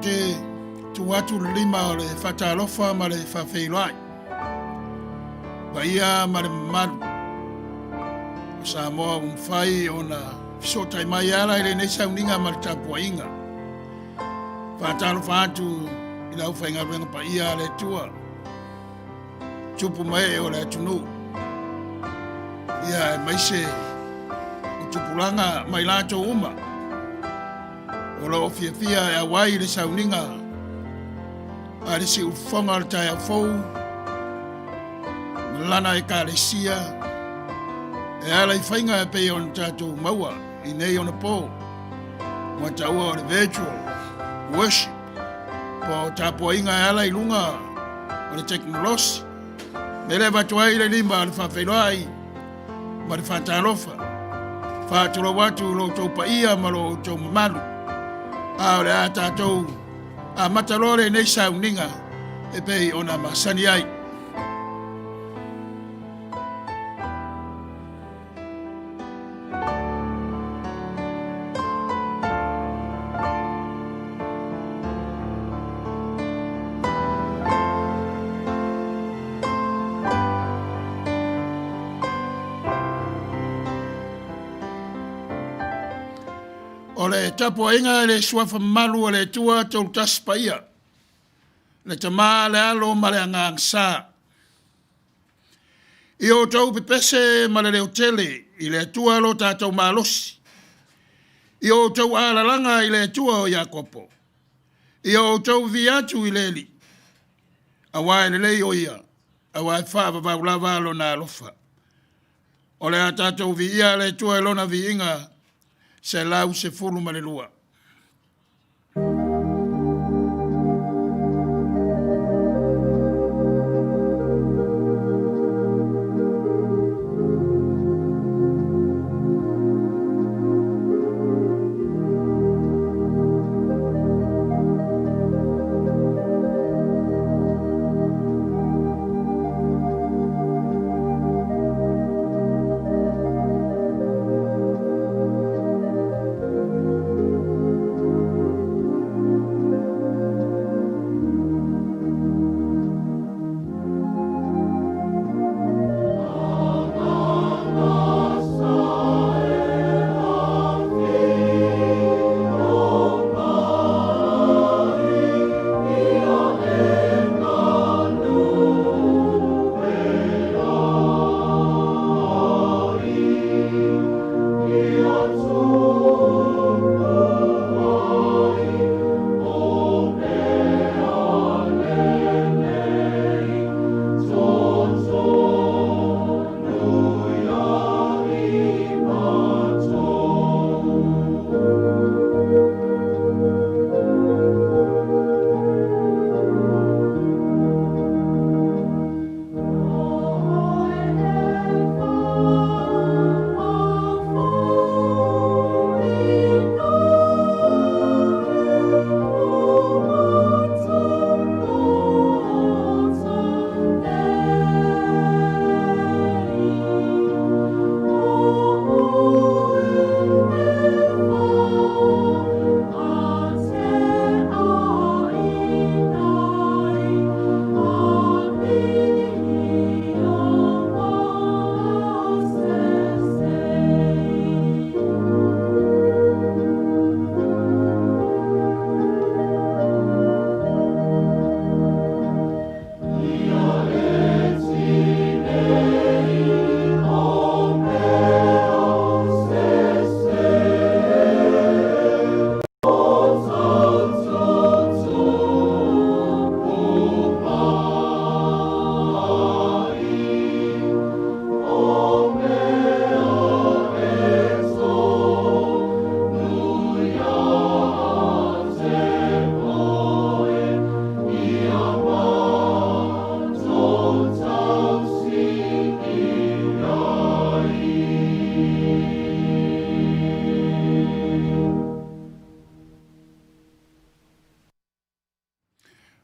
te tu atu le lima o le faatalofa ma le faafeiloai. Paia ma le mamalu o Samoa ua mafai ona fesootai mai e ala i lenei sauniga ma le tapuaiga. Faatalofa atu i le aufaigaluega paia a le Atua, tupu ma ee o le atunuu, ia aemaise o tupulaga mai latou uma o lo o fiafia e auai i le sauniga a le siufofoga o le taeao fou ma lana ekalesia e ala i faiga e pei ona tatou maua i nei ona po ua taua o le virtual worship po o tapuaiga e ala i luga o le tekonolosi. Me le avatu ai le lima o le faafeiloai ma le faatalofa. Faatulou atu lo outou paia ma lo outou mamalu. A o le a tatou amata loa lenei sauniga e pei ona masani ai. O le tapuaiga i le suafa mamalu o le Atua Tolutasi Paia, le Tama, le Alo ma le Agaga Sa. I o outou pepese ma le leotele i le Atua lo tatou malosi, i o outou alalaga i le Atua o Iakopo, i o outou vivii atu i le Alii, aua e lelei o ia, aua e faavavau lava lona alofa. O le a tatou viia le Atua i lona viiga 112.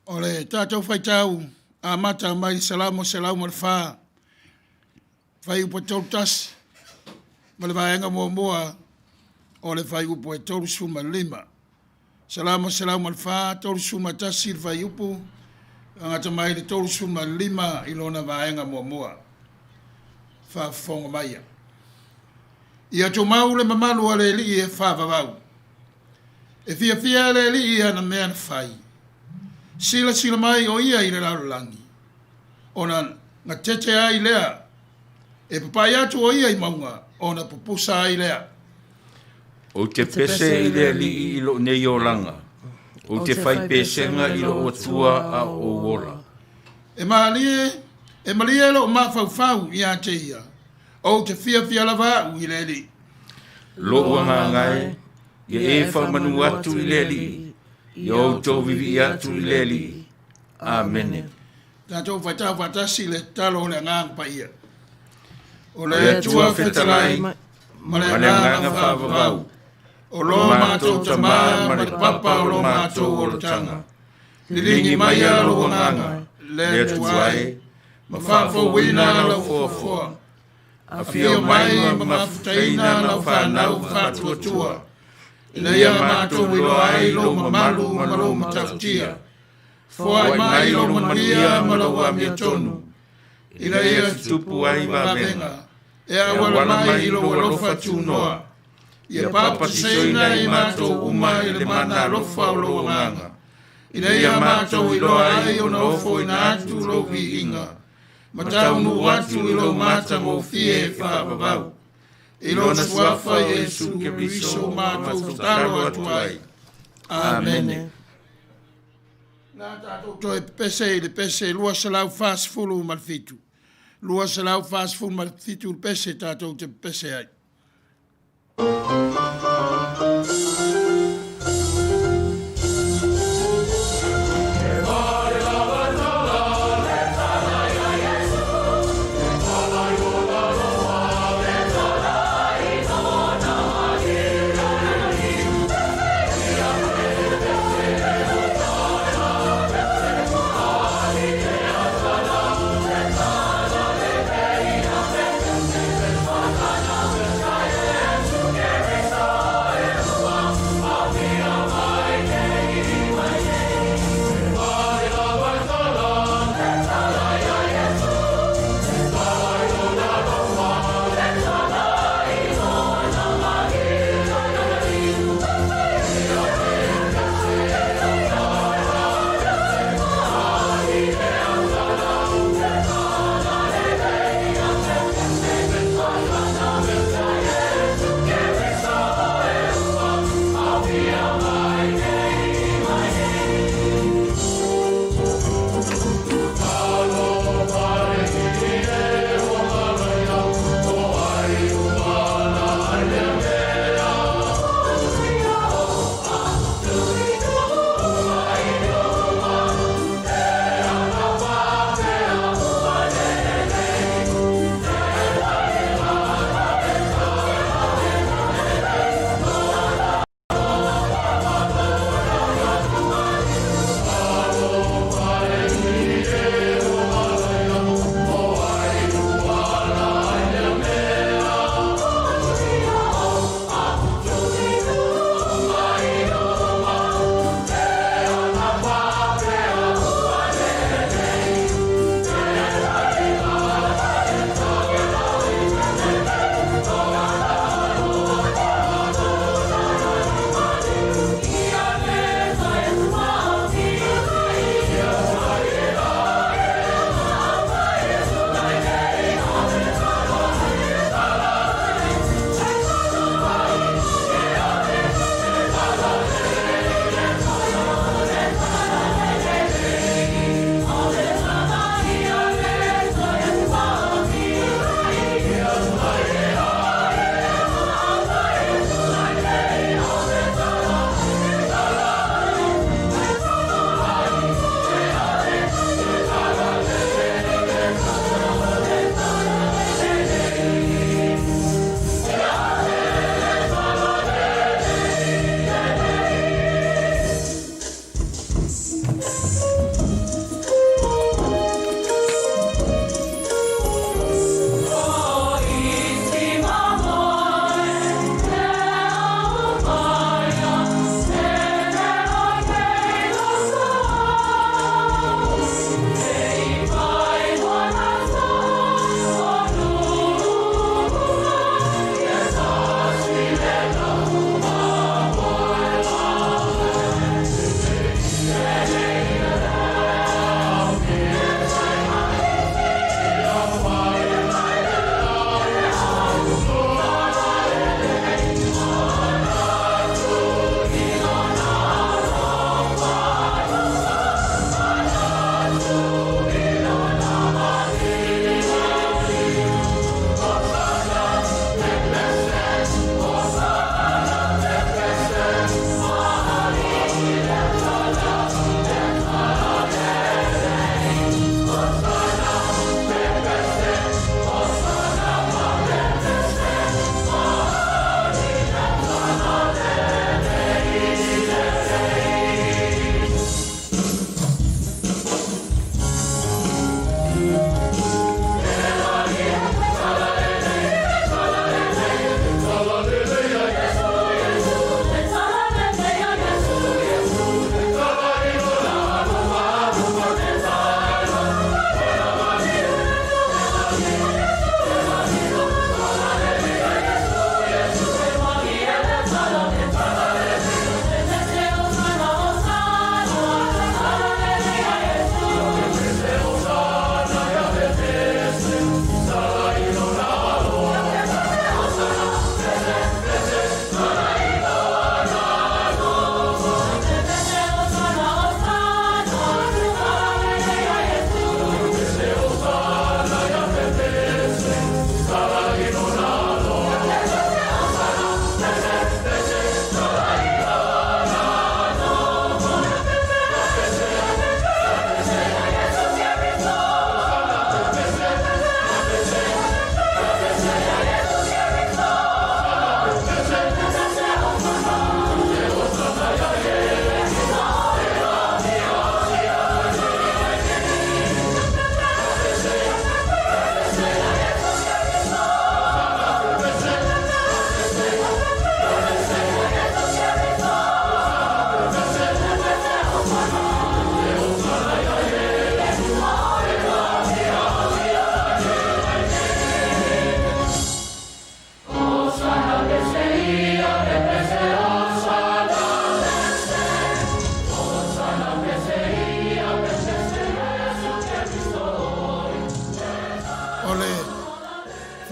O le tatou faitau amata mai le Salamo 104, fuaiupu e 31, ma le vaega muamua o le fuaiupu e 35. Salamo 104, 31 le fuaiupu, agata mai le 35 i lona vaega muamua. Faafofoga maia. Ia tumau le mamalu a le Alii e faavavau. E fiafia e le Alii i ana mea na fai. Silasila mai o ia i le lalolagi, ona gatete ai lea. E papae atu o ia i mauga, ona pupusa ai lea. Ou te pese i le Alii i lou nei olaga, ou te fai pesega i lou Atua a o ou ola. E malie, e malie lou mafaufau ia te ia, ou te fiafia lava au i le Alii. Lou agaga e, ia e faamanu atu i le Alii, ia outou vivii atu i le Alii. Amene. Tatou faitau faatasi le tatalo o le Agaga Paia. O le Le Atua Atua Fetalai fetalai ma le ma le Agaga agaga Faavavau, faavavau, o lo o matou matou Tamā Tamā ma ma le le Papa Papa o o lo lo matou matou olataga. olataga. Liligi Liligi maia maia lou lou Agaga, agaga, le le Atua Atua e, e, ma ma faafouina faafouina lau lau foafoa. foafoa. Afio Afio mai mai ma ma mafutaina mafutaina lau lau fanau fanau faatuatua, faatuatua, ina ina ia ia matou matou iloa iloa ai ai lou lou mamalu mamalu ma ma lou lou matautia. matautia. Foai Foai mai mai lou lou manuia manuia ma ma lou lou amiotonu, amiotonu, ina ina ia ia tutupu tutupu ai ai vavega, vavega, e e auala auala mai mai i i lou lou alofa alofa tunoa. tunoa. Ia Ia papatiseina papatiseina i i matou matou uma uma i i le le mana mana alofa alofa o o lou lou agaga, agaga, ina ina ia ia matou matou iloa iloa ai ai ona ona ofoina ofoina atu atu lou lou viiga, viiga, ma ma taunuu taunuu atu atu i i lou lou matagofie matagofie e e faavavau. faavavau. I I lona lona suafa suafa Iesu Iesu Keriso Keriso matou matou tatalo tatalo atu atu ai. ai. Amene. Amene. Na tatou toe pese i le pese 247. 247 le pese tatou te pese ai.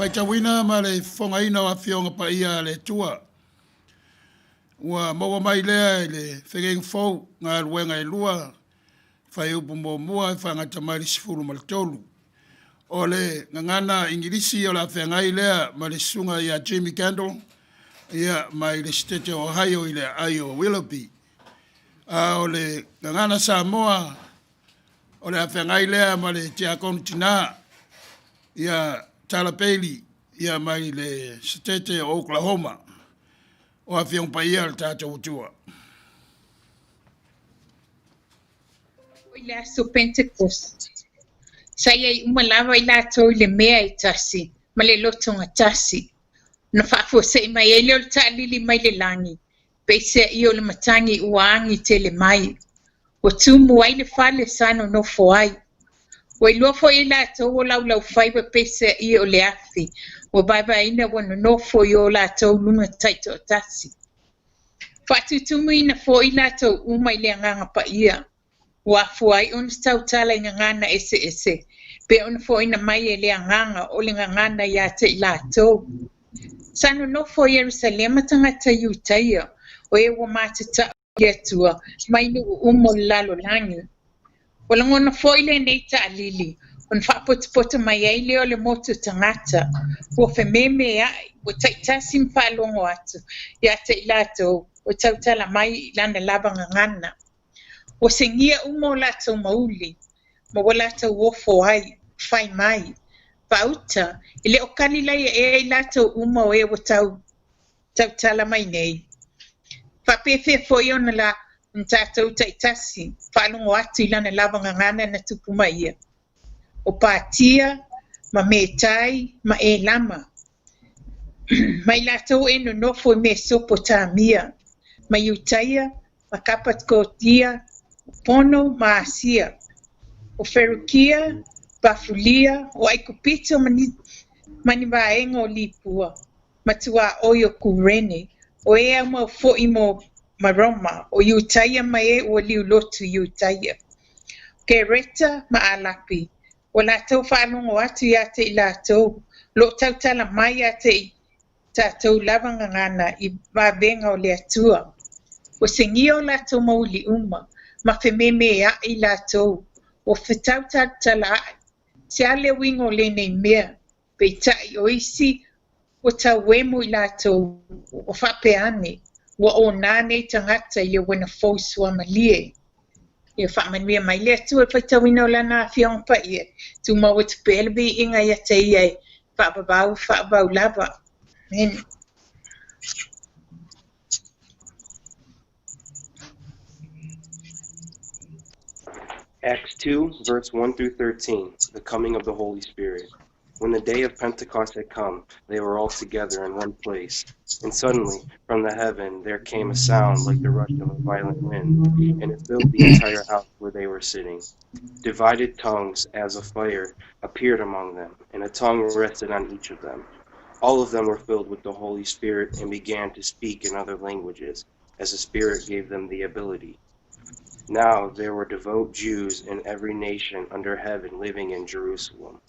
Faitauina ma le Fofogaina o Afioga Paia a le Atua. Ua maua mai lea i le Fegeiga Fou, galuega e lua, fuaiupu muamua e faagata mai le 13. O le gagana Igilisi o le a feagai lea ma le susuga ia Jimmy Candle, ia, mai le Setete o Ohio i le aai o Willoughby. A o le gagana Samoa, o le a feagai lea ma le tiakono tinā, ia Tala Bailey, ia mai le Setete o Oklahoma. O Afioga Paia a le tatou Atua. I le aso Pentekoste, sa i ai uma lava i latou i le mea e tasi ma le lotogatasi. Ona faafuasei mai ai lea o le taalili mai le lagi, peiseai o le matagi ua agi tele mai. Ua tumu ai le fale sa nonofo ai. Ua iloa foi e i latou o laulaufaiva peiseai o le afi ua vaevaeina ua nonofo i o latou luga taitoatasi. Faatutumuina foi i latou uma i le Agaga Paia, ua afua ai ona tautala i gagana eseese, pei ona foaiina mai e le Agaga o le gagana ia te i latou. Sa nonofo i Ierusalema tagata Iutaia, o e ua matatau i le Atua mai nuu uma o le lalolagi. Ua lagona foi lenei taalili, ona faapotopoto mai ai lea o le motu tagata, ua fememeai, ua taitasi ma faalogo atu ia te i latou ua tautala mai i lana lava gagana. Ua segia uma o latou mauli, ma ua latou ofo ai, fai mai, Faauta, e le o Kalilaia ea i latou uma o e ua tau tautala mai nei. Faapefea foi ona la ona tatou taitasi faalogo atu i lana lava gagana na tupu mai ia. O Patia ma Metai ma Elama, ma i latou e nonofo i Mesopotamia, ma Iutaia ma Kapakotia, Pono ma Asia, o Ferukia, Pafulia, o Aikupito ma ni, ma ni vaega o Lipua, ma tuaoi o Kurene, o e aumau foi mo ma Roma, o Iutaia ma e ua liulotu i Iutaia. O Kereta ma Alapi, ua latou faalogo atu ia te i latou, o lo o tautala mai ia te i tatou lava gagana i vavega o le Atua. Ua segia o latou mauli uma, ma fememeai latou, ua fetautalatalaai, se a le uiga o lenei mea? Peitai, o isi ua tauemu i latou, ua faapea ane, ua onā nei tagata i le uena fou suamalie. Ia faamanuia mai le Atua i le faitauina o Lana Afioga Paia, tumau atu pea le viiga ia te Ia e faavavau faavavau lava. Amene. Acts 2, verse 1 through 13, the coming of the Holy Spirit. When the day of Pentecost had come, they were all together in one place. And suddenly, from the heaven, there came a sound like the rush of a violent wind, and it filled the entire house where they were sitting. Divided tongues, as of fire, appeared among them, and a tongue rested on each of them. All of them were filled with the Holy Spirit and began to speak in other languages, as the Spirit gave them the ability. Now there were devout Jews in every nation under heaven living in Jerusalem.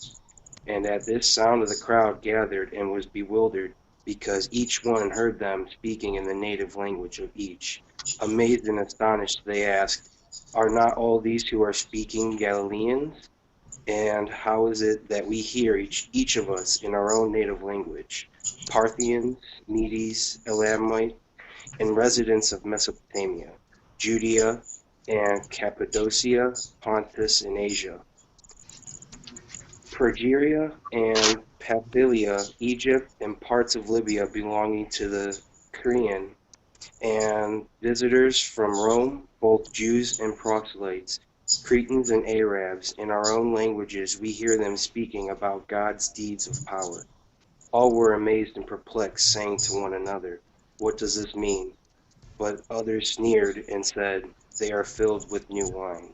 And at this sound of the crowd gathered and was bewildered, because each one heard them speaking in the native language of each. Amazed and astonished, they asked, Are not all these who are speaking Galileans? And how is it that we hear each, each of us in our own native language? Parthians, Medes, Elamites, and residents of Mesopotamia, Judea and Cappadocia, Pontus and Asia, Phrygia and Pamphylia, Egypt, and parts of Libya belonging to the Cyrene, and visitors from Rome, both Jews and proselytes, Cretans and Arabs, in our own languages we hear them speaking about God's deeds of power. All were amazed and perplexed, saying to one another, What does this mean? But others sneered and said, They are filled with new wine.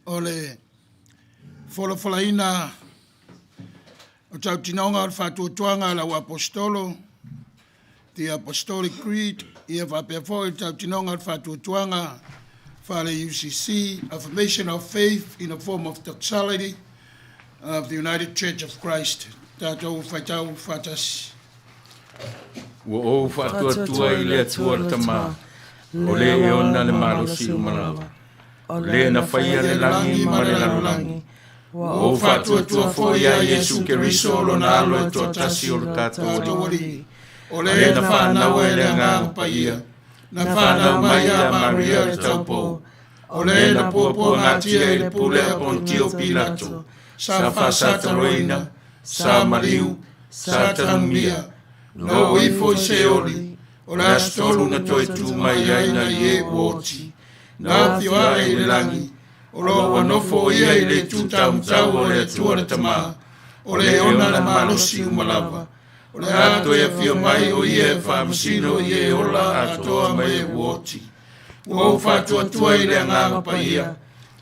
O le folafolaina o tautinoga o le faatuatuaga a lau Aposetolo, the Apostolic Creed. Ia faapea foi le tautinoga o le faatuatuaga faale UCC, Affirmation of Faith in a Form of Doxology of the United Church of Christ. Tatou faitau faatasi. Ua ou faatuatua i le Atua le Tama, o le e ona le malosi uma lava, o le na faia le lagi ma le lalolagi. Ua ou faatuatua foi ia Iesu Keriso lona Alo e toatasi o lo tatou Alii, o le na fanau e le Agaga Paia, na fanau mai ia Maria le taupou, o le na puapuagatia i le pule a Pontio Pilato, sa faasataloina, sa maliu, sa tanumia, na oo ifo i Seoli, o le aso tolu na toe tu mai ai nai e ua oti, na afio ae i le lagi, o lo ua nofo o ia i le itu taumatau o le Atua le Tama, o le e ona le malosi uma lava, o le a toe afio mai o ia e faamasino i e ola atoa ma e ua oti. Ua ou faatuatua i le Agaga Paia,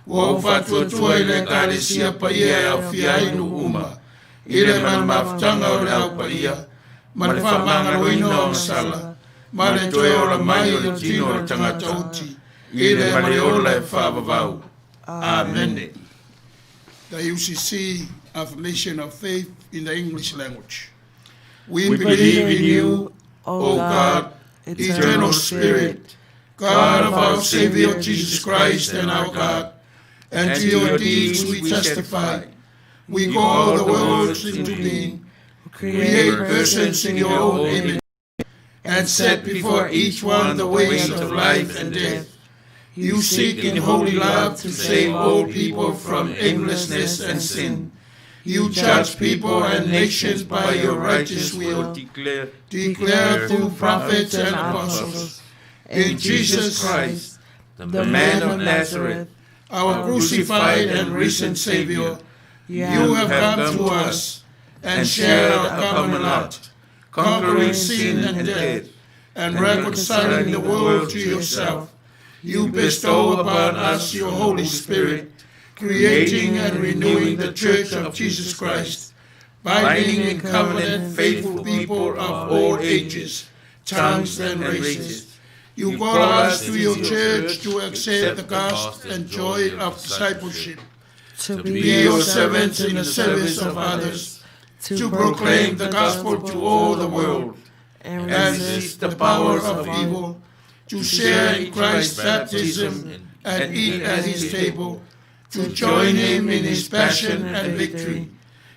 ua ou faatuatua i le Ekalesia paia e aofia ai nuu uma, i le ma le mafutaga o le Au Paia, ma le faamagaloina o agasala, ma le toe ola mai o le tino o le tagata oti, i le ma le ola e faavavau. Amene. The UCC Affirmation of Faith in the English language. We believe in you, O God, eternal Spirit, God of our Savior Jesus Christ and our God, and to your deeds we testify. We call the worlds into being, create persons in your own image, and set before each one the ways of life and death. You seek in holy love to save all people from aimlessness and sin. You judge people and nations by your righteous will, Declare, declare through prophets and apostles. In Jesus Christ, the man of Nazareth, our crucified and risen Savior, you have come to us and shared our common lot, conquering sin and death, and reconciling the world to yourself. You bestow upon us your Holy Spirit, creating and renewing the Church of Jesus Christ, binding in covenant faithful people of all ages, tongues, and races. You call us to your church to accept the gospel and joy of discipleship, to be your servants in the service of others, to proclaim the gospel to all the world, and and resist the power of evil, to share in Christ's baptism and eat at his table, to join him in his passion and victory.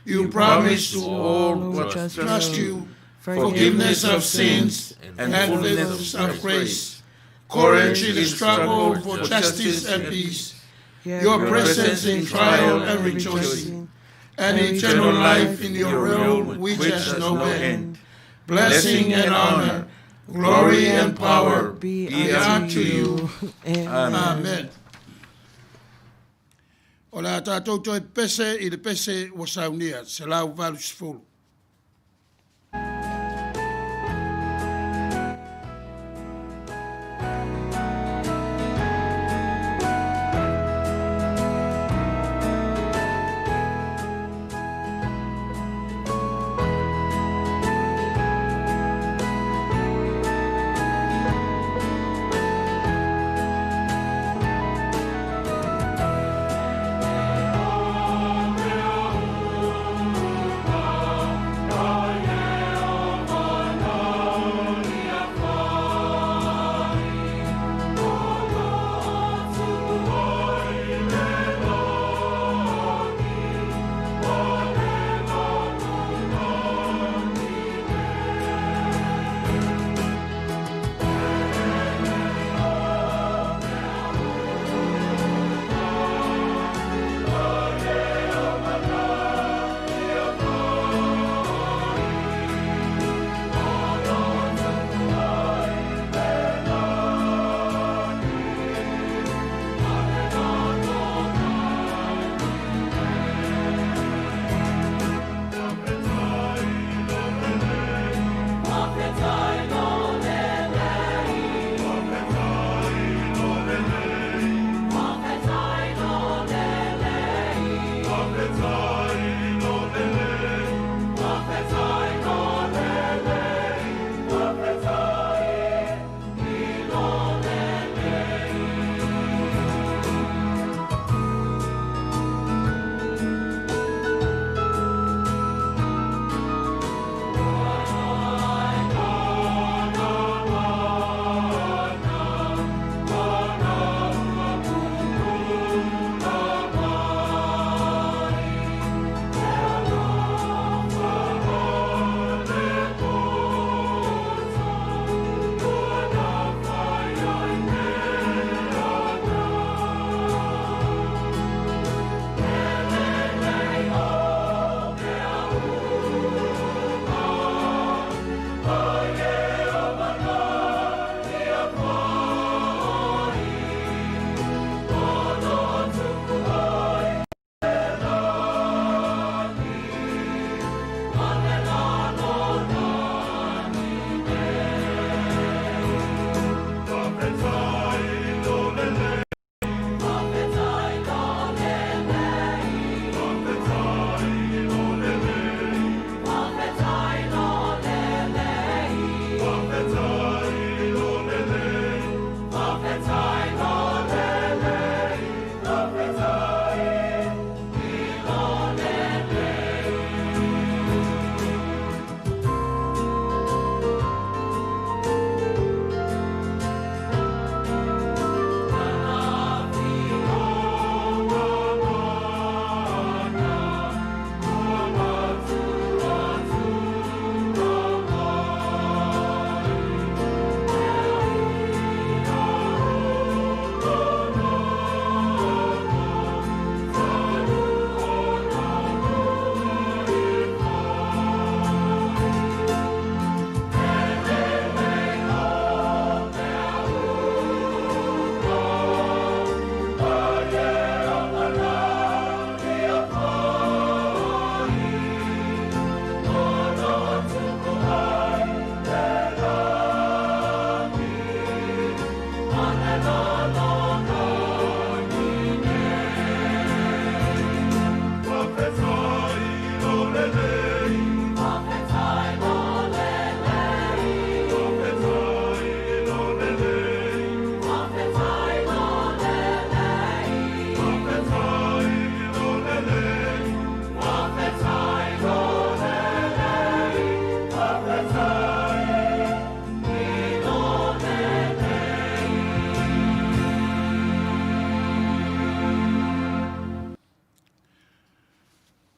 You promise to all who trust you forgiveness of sins and fullness of grace, courage in the struggle for justice and peace, your presence in trial and rejoicing, and eternal life in your realm which has no end. Blessing and honor, glory and power be unto you. Amen. Amen. O le a tatou toe pese i le pese ua saunia, 180. Amen.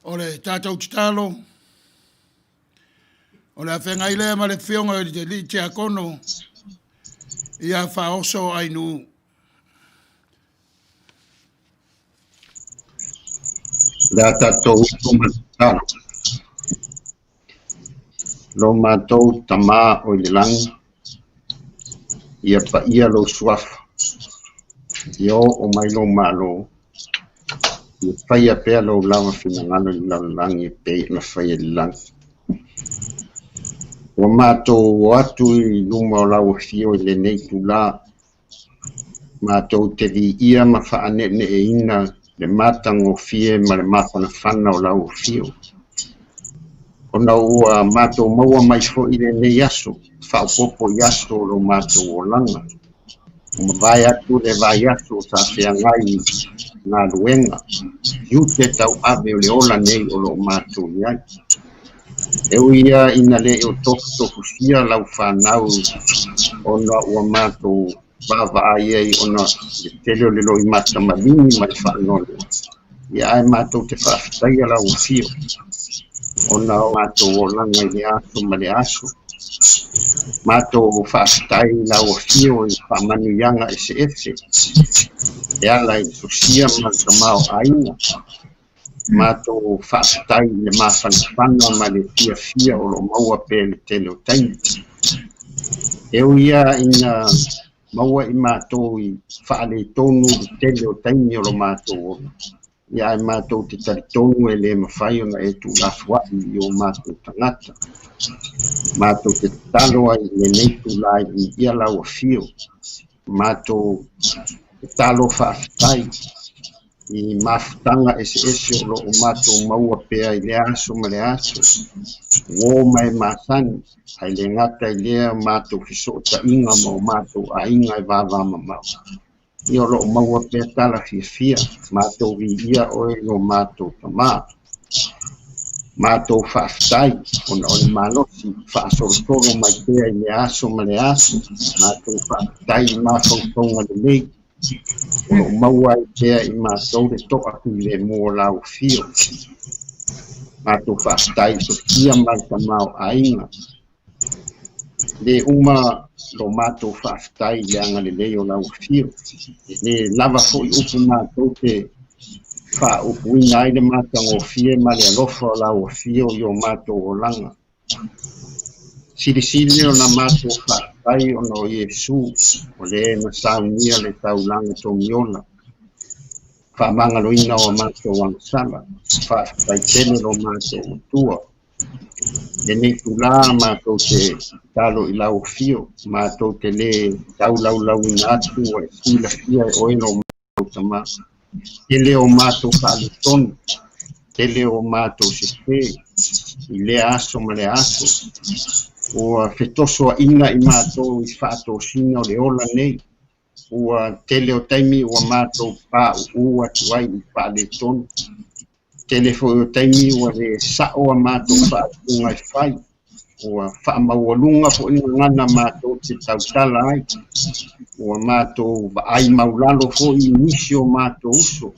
O le tatou tatalo, o le a feagai lea ma le Afioga i le Alii Tiakono ia Faaoso Ainuu. Le a tatou upu ma le tatalo. Lo matou Tamā o i le lagi, ia paia lou suafa, ia oo mai lou Malo, ia faia pea lou lava finagalo i le lalolagi e pei ona faia i le lagi. Ua matou o atu i luma o lau afio i lenei itulā, matou te viia ma faaneeneeina le matagofie ma le mafanafana o lau afio. Ona ua matou maua mai foi lenei aso, faaopoopo i aso o lo matou olaga. Ua mavae atu le vaiaso sa feagai i galuega, tiute tauave o le ola nei o lo o matou i ai. E ui ia ina le o tofutofusia lau fanau ona ua matou vaavaai ai ona le tele o le loimata maligi ma le faanoanoa, ia ae matou te faafetaia lau afio ona o matou olaga i le aso ma le aso. Matou faafetai i lau afio i faamanuiaga eseese e ala i le sosia ma le tamaoaiga. Matou faafetai i le mafanafana ma le fiafia o lo o maua pea i le tele o taimi. E ui ia ina maua i matou i faaletonu le tele o taimi o lo matou ola, ia ae matou te talitonu e le mafai ona e tuulafoai i o matou tagata. Matou te tatalo ai i lenei itulā i viia lau afio. Matou tatalo faafetai i mafutaga eseese o lo o matou maua pea i lea aso ma le aso, uō ma e masani, ae le gata i lea matou fesootaiga ma o matou aiga e vavamamao. Ia o lo o maua pea tala fiafia, matou viia oe i lo matou Tamā. Matou faafetai ona o le malosi faasolosolo mai pea i le aso ma le aso. Matou faafetai i mafaufauga lelei o lo o maua ai pea i matou le toafilemu o lau afio. Matou faafetai i sosia ma le tamaoaiga. Le uma lo matou faafetai i le agalelei o lau afio. E le lava foi upu matou te faaupuina ai le matagofie ma le alofa o lau afio i o matou olaga. Silisili ona matou faafetai ona o Iesu, o le na saunia le taulaga togiola, faamagaloina o matou agasala, faafetai tele lo matou Atua. Lenei itulā matou te tatalo i lau afio, matou te le taulaulauina atu ua e silafia e oe lo matou Tamā. Tele o matou faaletonu, tele o matou sese i lea aso ma lea aso. Ua fetosoaina i matou i faatosina o le ola nei. Ua tele o taimi ua matou pauu atu ai i faaletonu. Tele foi o taimi ua le sao a matou faaupuga e fai. Ua faamaualuga foi gagana matou te tautala ai. Ua matou vaai maulalo foi i nisi o matou uso.